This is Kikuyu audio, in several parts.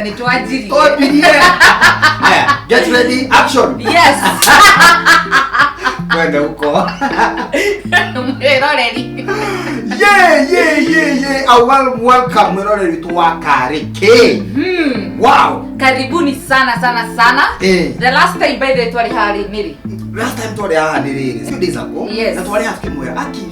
Nĩ twanjirie. Twambirie. Haya, get ready, action. Yes. Twende huko. Mwĩroreri. Yeah, yeah, yeah, yeah. A well, welcome mwĩroreri witũ wa Karĩkĩ. Wow. Karibuni sana sana sana. Eh. The last time, by the way, twarĩ harĩ nĩrĩ? Last time twarĩ haha nĩ rĩrĩ, few days ago. Yes. Na twarĩ haha tukĩmwĩra, aki,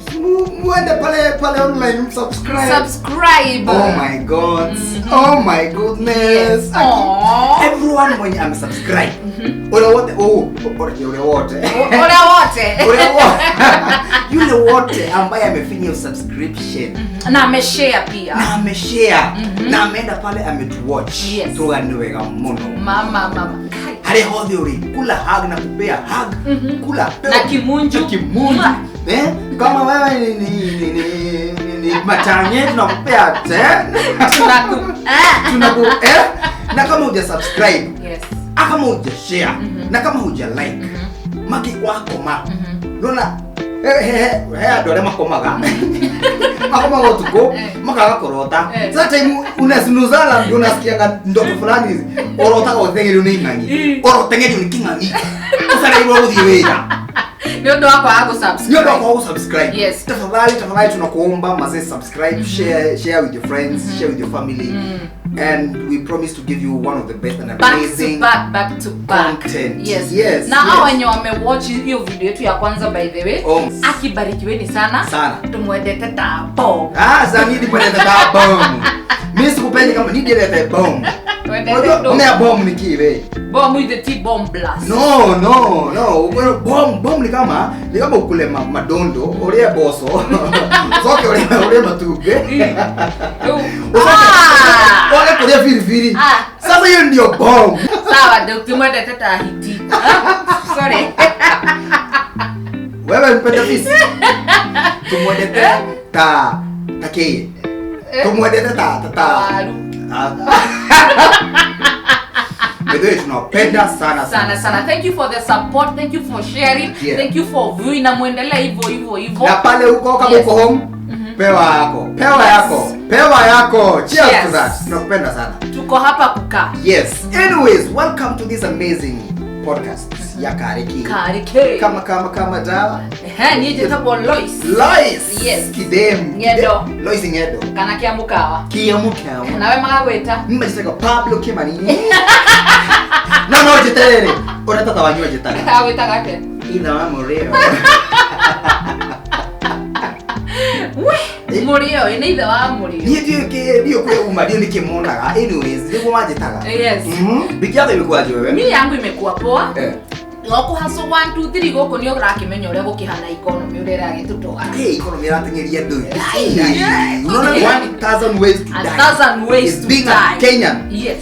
muende pale pale online subscribe. Subscribe. Oh my God. Oh my goodness. Yes. Aki, Aw. everyone mwenye amesubscribe. Ule wote, oh, ule wote. Ũrĩa wote. Ule wote. Yule wote ambaye amefinya subscription Na ameshare pia. Na ameshare na ameenda pale ametuwatch. Yes. Tuga nĩ wega mũno. Mama mama. Kai. Harĩa hothe ũrĩ, kula hug na kupea hug, kula pewa Na kimunju. Na kimunju. Mwah. Eh, kama wewe ni matanye tunakupea 10. Tunaku. Ah. Tunaku, eh, na kama huja subscribe, Yes. ah, kama huja share na kama huja like, maki wakoma nona he andũ arĩa makomaga ũtukũ makaga kũrota. Sasa time unasinuzala ndio unasikiaga ndoto fulani hizi, ũrotaga ũteng'erio nĩ ing'ang'i, ũroteng'erio nĩ kĩng'ang'i ũcereirwo gũthiĩ wĩra. Nĩ ũndũ wa kwaga Nĩ ũndũ gũsubscribe. wa kwaga gũsubscribe. Yes. Tafadhali, tafadhali tunakuomba mazee, subscribe, share, share with your friends, share with your family, and we promise to give you one of the best and Back to amazing back, back to back. content. Yes. Yes, Na hao yes. wenye wamewatch hiyo video yetu ya kwanza, by the way, Oh. akibarikiweni sana. Sana. Tumwendete ta bomb. Ah, sasa nidi kwendete ta bomb. Mimi sikupendi kama nidi lete bomb. Twendete Unajua do. una bomb ni kiwe. Bomb with the T bomb blast. No, no, no. Ukweli bomb bomb ni kama ukule madondo, ulie boso. Usoke ulie matumbi. Usoke Ah! wale kulia filifili. Ah. Sasa hiyo ndio bomb. Sawa, ndio tumwendete ta hiti. Ah, sorry. Wewe mpenda fisi. Tumwendete ta ta kĩ? Tumwendete ta ta ta. Waru. Ah. By the way, tunawapenda sana. Sana sana. Thank you for the support, thank you for sharing, thank you for viewing, na muendelee hivyo hivyo hivyo. Na pale huko kama Yes. uko home, pewa yako, pewa yako, pewa yako. Cheers to Cheers. that. Tunakupenda sana. Tuko hapa kukaa. Yes. Anyways, welcome to this amazing podcast ya Kariki. Karike. Kama kama kama dawa. Ehe, niĩ njĩtagwo Lois. Lois. Yes. Kidem. Ng'endo. Lois Ng'endo. Kana kĩa mũkawa. Kiamukawa. Nawe magagwĩta? Mimi njĩtagwo Pablo Kimani. No, no, njĩterere. Ũrĩa tata wanyu anjĩtaga. Agwĩtaga atĩa? Ithe wa mũrĩo. We, mũrĩo, ĩ nĩ ithe wa mũrĩo. Niĩ ndiũĩ ndiũĩ kwĩ uma, ndiũĩ nĩkĩ monaga. Anyways, nĩguo manjĩtaga. Yes. Wiki yako imekuwaje wewe? Mi yangu imekuwa poa. Gũkũ hustle 1 2 3 gũkũ nĩ ũrakĩmenya ũrĩa gũkĩhana, economy ũrĩa ĩragĩtũtwara. Hey, economy ĩrateng'eria andũ. Ai, Hey, unaona 1000 ways to A die. thousand ways Is to being a die. Kenyan. Yes.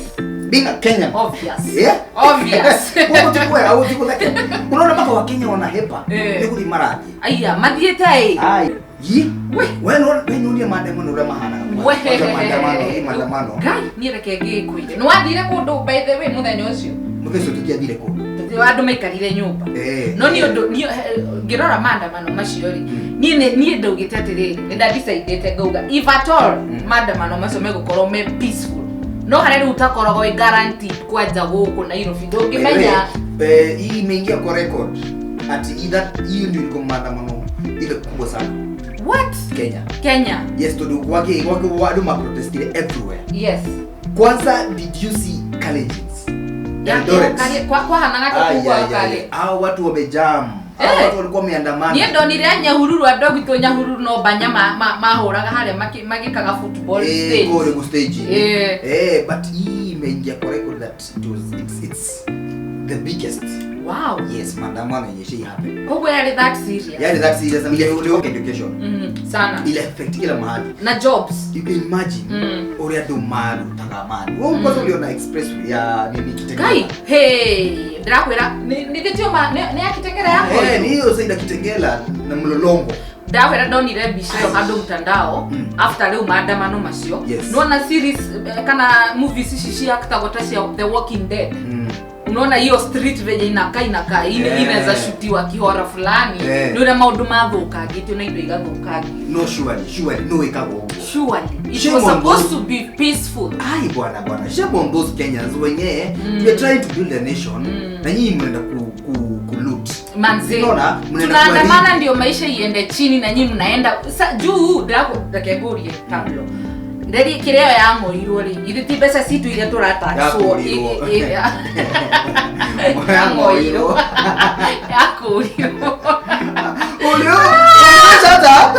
Being a Kenyan. Obvious. Yeah. Obvious. Gũkũ ti kwega, gũkũ ti gũtheke. Unaona mpaka Wakenya wanahepa. Eh. Nĩ gũthiĩ marathiĩ. Aya, mathiĩte ĩ. Ai. Yi. We. We nĩ maandamano ũrĩa mahanaga. We. Kwanza maandamano, hii maandamano. Ngai, niĩ reke ngĩkwĩre. Nĩ wathire kũndũ, by the way, mũthenya ũcio? Mũthenya ũcio tũtiathire kũndũ. Andũ maikarire nyũmba. Eh. No nĩ ũndũ niĩ, ngĩrora maandamano macio rĩ, niĩ ndaugĩte atĩrĩrĩ, nĩ ndadecidĩte ngauga if at all maandamano macio megũkorwo me peaceful, no harĩa rĩu ũtakoragwo wĩ guaranteed kwanja gũkũ Nairobi ndũngĩmenya. Eh, hii imeingia kwa record ati hiyo ndio ilikuwa maandamano ile kubwa sana What? Kenya. Kenya? Yes, tondu gwake andũ maprotestire everywhere. Yes. Kwanza, did you see Kalenjins? Eldoret. Kwahanaga Ai, kũu kwa ai, ai. Kale. Hao watu wamejam. Hao Eh. watu walikuwa wameandamana. Niĩ ndonire Nyahururu, andũ a gwitũ Nyahururu no banya mahũraga harĩa magĩkaga football Eh, stage. kule ku stage. Eh. Eh, but hii imeingia kwa record that it was it's the biggest. Wow. Yes, maandamano yenye shai happen. Koguo yarĩ that serious? Yani that serious na ile education. Sana. Ile affect kila mahali. Na jobs. You can imagine ũrĩa andũ marutaga mani. Wewe kwanza uliona expressway ya nini, Kitengela? Kai, hey, ndĩrakwĩra nĩ gĩtio ma nĩ ya Kitengela yako. Eh, ni hiyo side ya Kitengela na Mlolongo. Ndawĩra ndonire mbica ĩyo handũ mtandao after rĩu maandamano macio. Nona series, kana movies ici ciaktagwo ta cia The Walking Dead. Unaona hiyo street venye inakaa inaweza shutiwa kihora fulani. Nĩ ũrĩa maũndũ mathũkangĩtio na indo igathũkangio. No, surely, surely no ĩkagwo ũguo. Surely. It Shame was on supposed those to be peaceful. Ai bwana bwana, shame on those Kenyans wenye we are trying to build a nation na nyinyi mnaenda ku loot. Manze. Unaona, mnaenda Tunaandamana kuharibu. ndio maisha iende chini na nyinyi mnaenda sa juu ndako ndakegurie tablo. Nderi kireo yang'oirwo ri ithi ti mbeca citu iria tũrataxwo. Yakũrirwo. Yang'oirwo. Yakũrirwo. Ulio, shut up.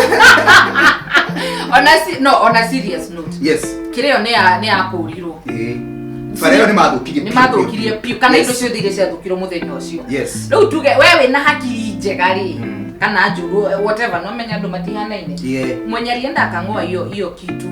Ona si, no, on a serious note. Yes. Kireo nĩ ya nĩ yakũrirwo. Eh. Bareo nĩ mathũkirie. Nĩ mathũkirie piũ kana Yes. indo ciothe iria ciathũkirwo mũthenya ũcio. Yes. Rĩu tuge we wĩna hakiri njega rĩ kana njũru, whatever, no menya andũ matihanaine. Mwenye alienda akang'oa hiyo hiyo kitu,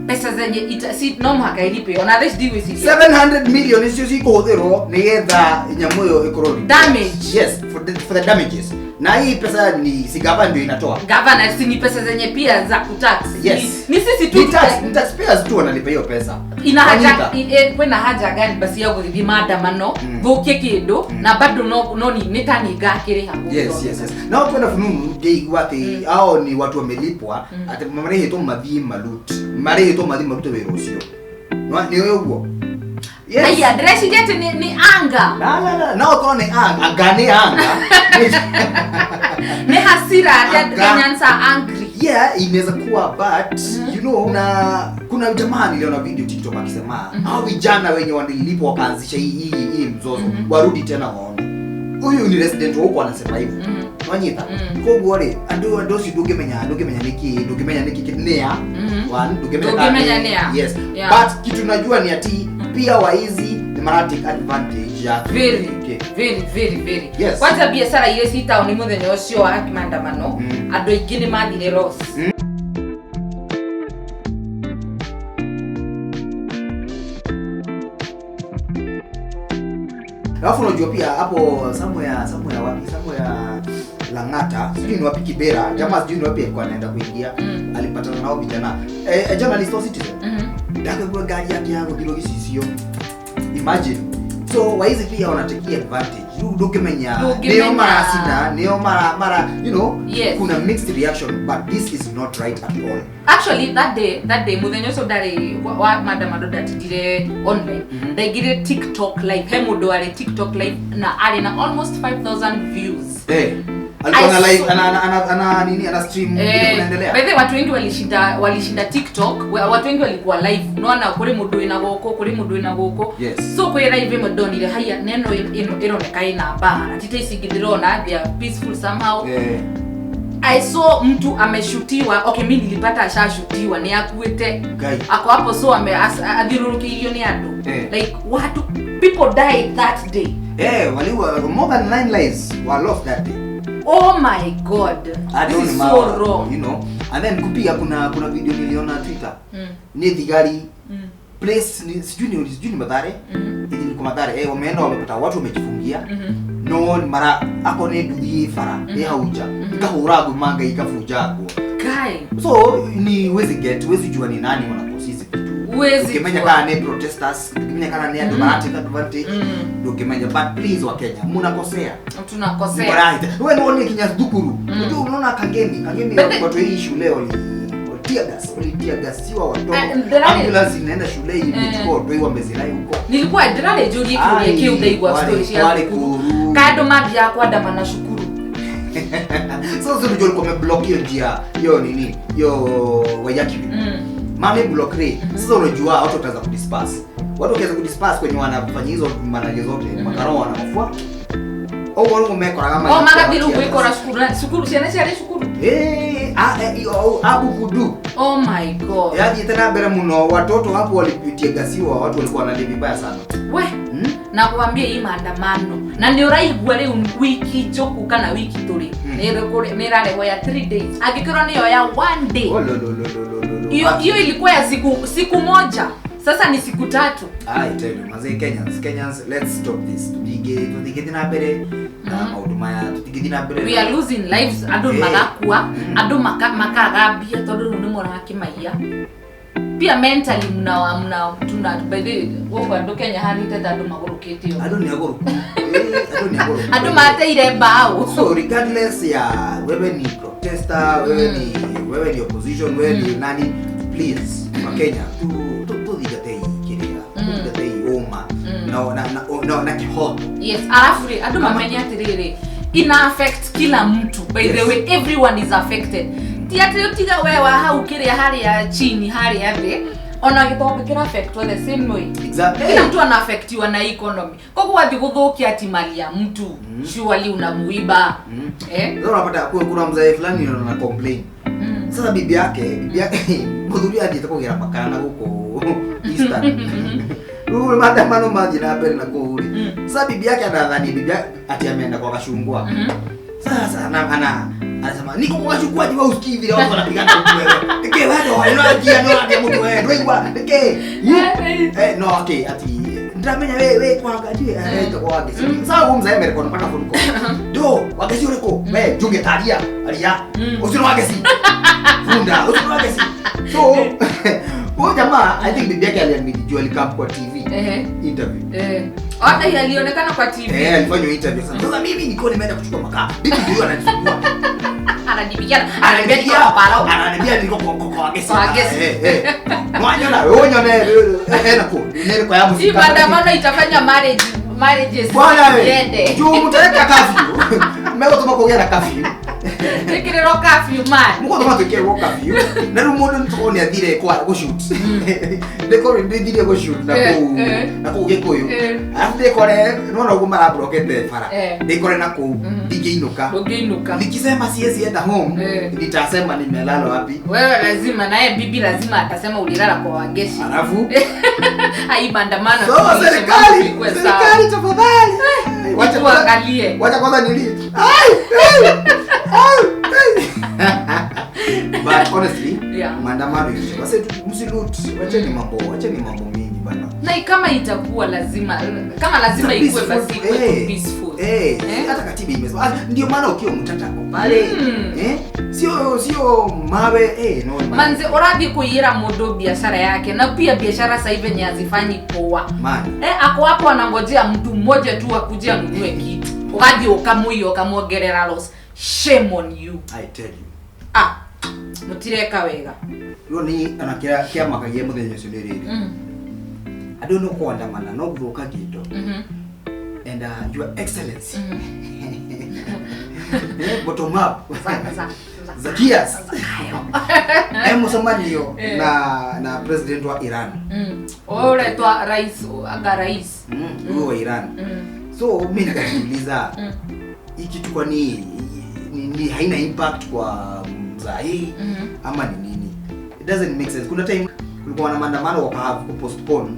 pesa zenye ita, si no mũhaka ilipe ona thaa ici ndigwĩciria. 700 million icio cikũhũthĩrwo nĩgetha nyamũ ĩyo ĩkorwo Damage. Yes, for the damages. Na hii pesa ni si gava ndio inatoa. Gavana, si ni pesa zenye pia za kutax? Yes. Ni sisi tu. Ni taxpayers tu wanalipa hiyo pesa. Ina haja Wanyita. kwĩna haja gani basi ya gũgĩthiĩ maandamano thũkie kĩndũ na bado no ni nĩ ta ni ngakĩrĩha? Yes. Na kwenda fununu ngeigua atĩ hao ni watu wamelipwa, atĩ marĩhĩtwo mathiĩ malut. Marĩhĩtwo mathiĩ marute wĩra ũcio. No nĩ ũĩ ũguo? Yes. Aya, ndĩreciria atĩ ni anga. La la la, no korwo nĩ anga, anga nĩ anga. Nĩ hasira atĩ Anga. Kenyans are angry. Yeah, inaweza kuwa, but you know, na kuna jamaa niliona video TikTok akisema hao vijana wenye walilipwa wakaanzisha hii mzozo warudi tena waone. Huyu ni resident wa huko anasema hivyo. Wanyita. Koguo rĩ, andũ acio ndũngĩmenya nĩkĩ nĩa. One, ndũngĩmenya kana Ndũngĩmenya nĩa. Yes. But kitu najua ni ati pia waizi ni mara take advantage ya Very, Okay. very, very, very. Yes. Kwanza biacara iria ci taũni mũthenya ũcio wa maandamano, andũ aingĩ nĩ mathire loss. Alafu unajua pia hapo somewhere wapi, somewhere Lang'ata, sijui ni wapi, Kibera, jamaa sijui ni wapi alikuwa anaenda kuingia, alipatana nao vijana. Journalist wa Citizen. Ndakagua ngari yake ya gũthirwo gĩcicio. Imagine. So waizi pia wanatakia advantage. Rĩu ndũngĩmenya Ndũngĩmenya. nĩo maracina, nĩo mara Yes. kuna mixed reaction, but this is not right at all. Actually, that day muthenya ũcio ndarĩ wa maandamano, ndatindire online. Ndaingire TikTok live, he mũndũ warĩ TikTok live na arĩ na almost 5000 views. Eh. Alikuwa na I live, ana nini, ana stream vile kunaendelea. By the way, watu wengi walishinda TikTok, watu wengi walikuwa live. Nona kuri mundu wina guku, kuri mundu wina guku. So kwi live imwe ndonire haya neno ino ironeka ina mbara tita ici ingĩ ndĩrona they are peaceful somehow. I saw mtu ameshutiwa. Okay, mi nilipata ashashutiwa, ni akuĩte. Guy. Ako hapo, so ame athiũrũrũkĩirio nĩ andũ. Like watu, people died that day. Eh, waliwa more than nine lives were lost that day. Oh my God. I This don't is know, so wrong. And then kupia kuna video niliona Twitter. Ni thigari place ni sijui ni Mathare. Ili ni kwa Mathare, wameenda wamepata watu wamejifungia. No mara ako ni nduthi bara ĩ hau nja ikahũra ngũ manga ikabunja nguo. Guy. So ni huwezi get, huwezi jua ni nani wanakosi hizi vitu. Huwezi Ukimenya jua. kana ni protesters, ukimenya kana ni andũ maratake advantage, ndũngĩmenya, but please wa Kenya, munakosea. Tunakosea. Mwarahite. Wewe ndio kinya thukuru. Unajua unaona Kangemi But the- watu hii shule wali tear gas, wali tear gasiwa watoto. Ambulance inaenda shule imechukua watu wamezirai huko. Nilikuwa ndĩrarĩ njũrie kĩũria kĩu ndaigua story cia wale thukuru. kuru. Kaĩ andũ mathiaga kwandamana cukuru? Sasa unajua walikuwa wameblock hiyo njia, hiyo nini, hiyo Waiyaki. Mame block rate. Sasa unajua watu wataanza kudisperse. Watu wakianza kudisperse kwenye wanafanya hizo manaje zote, makarao wanawafua. Au wale umekoraga O magathiĩ rĩu gwĩkora cukuru na cukuru ciana ciarĩ cukuru. Eh, ah, eh, au abu kudu. Oh my God. Yaani tena mbere muno watoto hapo walipitia gasiwa, watu walikuwa wanalia vibaya sana. We, na kwambia hii maandamano na nĩ ũraigua rĩu wiki njũku kana wiki tũrĩ nĩ ĩrarehwo ya 3 days, angĩkorwo nĩyo ya one day. Oh, lo lo lo lo lo lo. Hiyo hiyo ilikuwa ya siku moja, sasa ni siku 3. I tell you, mazee, Kenyans, let's stop this. Tutige na mbere na maundu maya, tutige na mbere. We are losing lives, andũ magakua, andũ makaga mbia tondũ rĩu nĩ mũrakĩmaiya. Pia mentally mna tuna, by the way, gũkũ andũ Kenya hanĩte ta andũ magũrũkĩte ũguo. Andũ nĩ agũrũku. Eh, andũ nĩ agũrũku. Andũ mateire mbaũ. So regardless ya wewe ni protester, wewe ni opposition, wewe ni nani, please Wakenya tuthingatei kiria, tuthingatei uma na kihoto. Yes, alafu ri andu mamenye atiriri ina affect kila mtu. By the way, everyone is affected. Ti ati utiga we wa hau kiria haria chini haria thi ona gitonga kira affect the same way. Exactly. Kila mtu ana affectiwa na economy. Koguo wathi guthukia ati mali ya mtu, surely unamuiba. Sasa unapata kuna mzee fulani ana complain. Sasa bibi yake muthuri athiĩte kũgĩra makara na gũkũ Eastern. Rĩu maandamano mathiĩ na mbere na kũu rĩ. Sasa bibi yake anathani bibi ati ameenda kwa Gachungwa. Sasa anasema niko kwa Gachungwa jiwa usikii vile watu wanapigana huku wewe. Nike wewe ndo unajia no ndio mtu wewe ndio igwa nike. No okay ati ndamenya wewe kwa gaji kwa Wangeci. Sasa huyu mzee amerekodi mpaka phone call. Ndo Wangeci uriko? We junge taria aria. Ucio Wangeci. Funda ucio Wangeci. So huyo jamaa I think bibi yake aliamini alikaa kwa TV. Interview. Hata alionekana kwa TV. Alifanywa interview. Sasa mimi niko nimeenda kuchukua makaa. Bibi ndio ananisumbua. Ananipigia kwa palo. Ananiambia niko kwa Wangeci. Mwanyona wewe unyone na ku. Nene kwa yamu. Si maandamano itafanya marriages iende. Juu mtaweka curfew. Mmego tuma na curfew. Nikirero curfew man. Muko tuma tukirwo curfew. Na riu mundu nitukorwo ni athire kwa go shoot. Ndikoro ndithire go shoot na kuu na kuu Gikuyu. Alafu ndikore nona uguo marabrokete bara. Ndikore na kuu ndingeinuka. Ndingeinuka. Nikisema siwezi enda home, nitasema nimelala wapi? Wewe lazima naye bibi lazima atasema ulilala kwa Wangeci. Alafu ai maandamano. So serikali tafadhali. Wacha tuangalie. Wacha kwanza nilie. Ai! Ai! But honestly, maandamano hiyo. Basi msiloot, wacheni mambo mingi bana. Na kama itakuwa lazima, kama lazima ikuwe basi ikuwe peaceful. Hata katiba imesema. Ndio maana ukiwa mtata kwa pale. Sio mawe no. Manze urathi kuira mundu biashara yake na pia biashara sasa hivi hazifanyi poa. Ako hapo anangojea mtu mmoja tu akuje anunue kitu. Ukathi ukamuiyo ukamwongerera loss. Shame on you. I tell you. Mutireka wega. Rĩu ni ana kĩamakagia mũthenya ũcio nĩ rĩrĩ. Andũ no kũandamana no gũthũkagia indo. And your excellency. Bottom up. Zacchaeus. Mũcemanio na president wa Iran. Ũretwa rais anga rais. Huyo wa Iran. So mimi nikajiuliza hii kitu kwa ni haina impact kwa mzai ama ni nini? It doesn't make sense. Kuna time kulikuwa na maandamano waka postpone.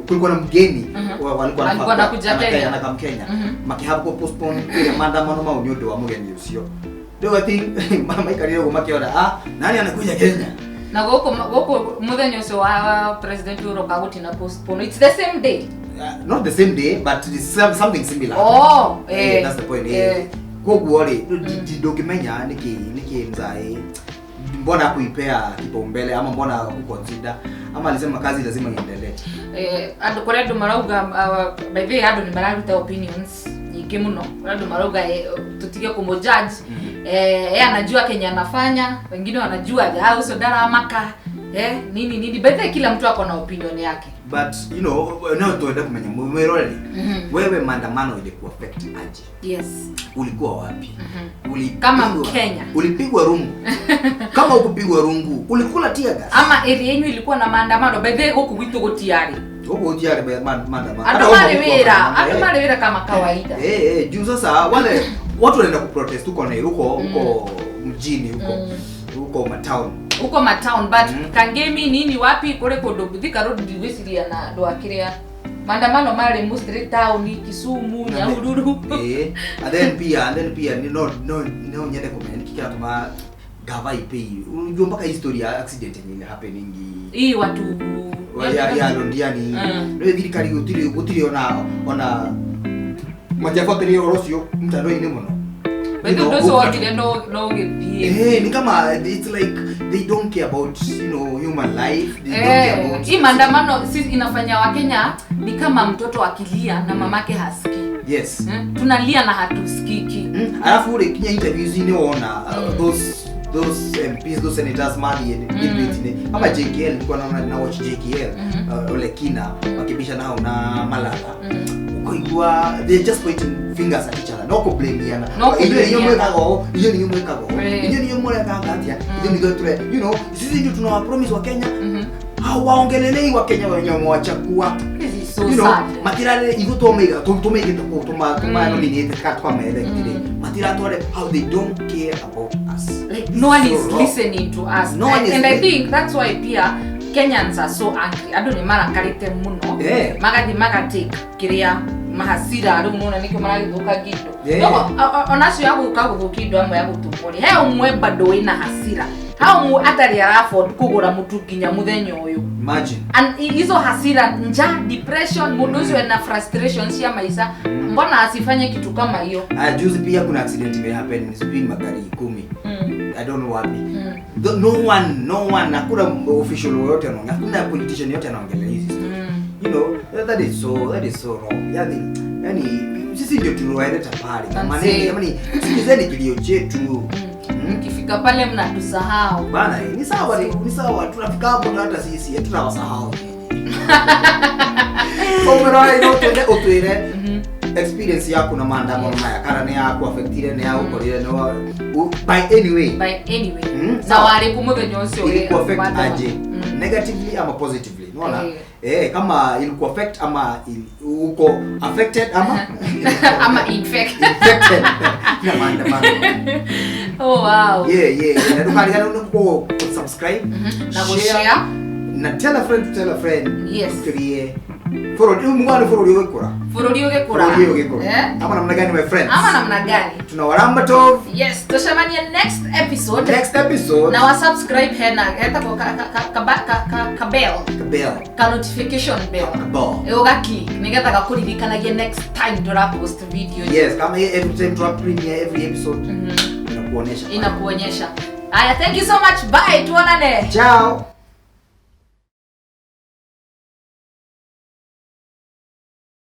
Kulikuwa na mgeni walikuwa wanakuja Kenya na kama Kenya. Makihapo postpone ile maandamano mau ni undu wa mgeni ucio. Ndio I think mama ikarire gumakiona nani anakuja Kenya? Na goko muthenya ucio wa president uroka gutina postpone. It's the same day. Not the same day but it's something similar. That's the point. Koguo ri ndungimenya niki mzai mbona kuipea kipaumbele ama mbona kuconsider ama alisema kazi lazima iendelee. Andu kuria andu marauga by the way andu ni mararuta opinions nyingi muno. Andu marauga tutige kumujudge. Yeye anajua Kenya anafanya, wengine wanajua ucio ndaramaka. Nini nini by the way kila mtu ako na opinion yake. But you know, no tuende kumenya mwiroreri. Wewe maandamano ilikuwa affect aje? Yes. Ulikuwa wapi? Kama Mkenya. Ulipigwa rungu. Kama ukupigwa rungu, ulikula tear gas. Ama area yenu ilikuwa na maandamano by the way huku gwitu gutiari. Huku gutiari maandamano. Andu mali wira kama kawaida. Juu sasa wale watu wanaenda kuprotest huko na huko mjini huko. Huko matown. Huko matown but Kangemi nini wapi kule kundu Thika Road ndigwiciria na ndwakiria maandamano mari mostly town Kisumu Nyahururu. And then pia no nyende kumenya niki kiratuma gava ipei unajua mpaka history ya accident yenye happening hii watu ya Londiani rĩu thirikari gutiri ona matiabuatĩrĩire ũhoro ũcio mtandao-inĩ mũno. But those who no githie. Ni kama it's like they don't care about human life. They don't care about. Hii maandamano sisi inafanya Wakenya ni kama mtoto akilia na mamake hasikii. Yes. Tunalia na hatusikiki. Alafu ule kinya interviews ni ona those Those MPs, those senators mathiĩ debate-inĩ kama JKL, nilikuwa naona na watch JKL, Olekina makibishana hau na Malala, ukaigua they're just pointing fingers at each other, no kũblamiana. No Inyuĩ nĩo kũblamiana. mwĩkaga ũũ, inyuĩ nĩo mwĩkaga ũũ, inyuĩ nĩo mũrekaga atĩa, inyuĩ nĩo tũre, sisi ndio tunawa promise wa Kenya, hawaongelelei wa Kenya wenye wamewachagua. This is so sad. Matirare ithu twamaiga tũmaigĩte kũu, tũma nominate kana tũkamaelect rĩ, matiratware how they don't care about us. Like, no one So is wrong. listening to us. No one is And I listening. think that's why pia Kenyans are so angry. Andũ nĩ marakarĩte mũno, magathi magatake kĩrĩa mahasira rĩu nona nĩkĩo maragĩthũkangia indo. No, onacio ya gũka gũthũkia indo amwe ya gũtũmwo rĩ, he ũmwe bado wĩna hasira, he ũmwe atarĩ ara afford kũgũra mũtu nginya mũthenya ũyũ. Imagine. And hizo hasira, njaa, depression, mũndũ ũcio ena frustration cia maica, mbona asifanye kitu kama hiyo? Ah, juzi pia kuna accident imehappen, sijui ni magari 10, I don't know wapi. No one, hakuna official yoyote anaongea, hakuna politician yoyote anaongelea hizi story. That is so wrong. Yani sisi ndio tuliwaleta pale. Jamani, jamani, sikizeni kilio chetu. Mkifika pale mnatusahau. Bana, ni sawa, ni sawa, tunafika hapo na hata sisi tunawasahau nyinyi. Overall, ino twende utwire experience yaku na maandamano maya, kana nĩ yaku affectire, nĩ yagukorire, by any way. By any way. Na Sawa. warĩ kũ mũthenya ũcio wĩ Iliku affect maandamano? aje? Negatively ama positively? Unaona? Kama iliku affect ama uko affected ama Ama infected. Infected na maandamano. Oh wow. Yeah. Na ndũkariganĩrwo nĩ kũ subscribe, Na gũ-share. na tell a friend to tell a friend. Yes. Tukirie bũrũri rĩu mwana bũrũri ũgĩkũra. Bũrũri ũgĩkũra. Bũrũri ũgĩkũra. Ama namna gani, my friends? Ama namna gani? Tunawaramba tov. Yes, tucemanie next episode. Next episode. Na wa subscribe hena hetagwo ka bell. Ka bell. Ka notification bell. Ka bell. Ũga click nigetha gakũririkanagie next time tũra post video. Yes, kama every time tuna premiere every episode. Inakuonyesha. Inakuonyesha. Aya, thank you so much. Bye, tuonane. Ciao.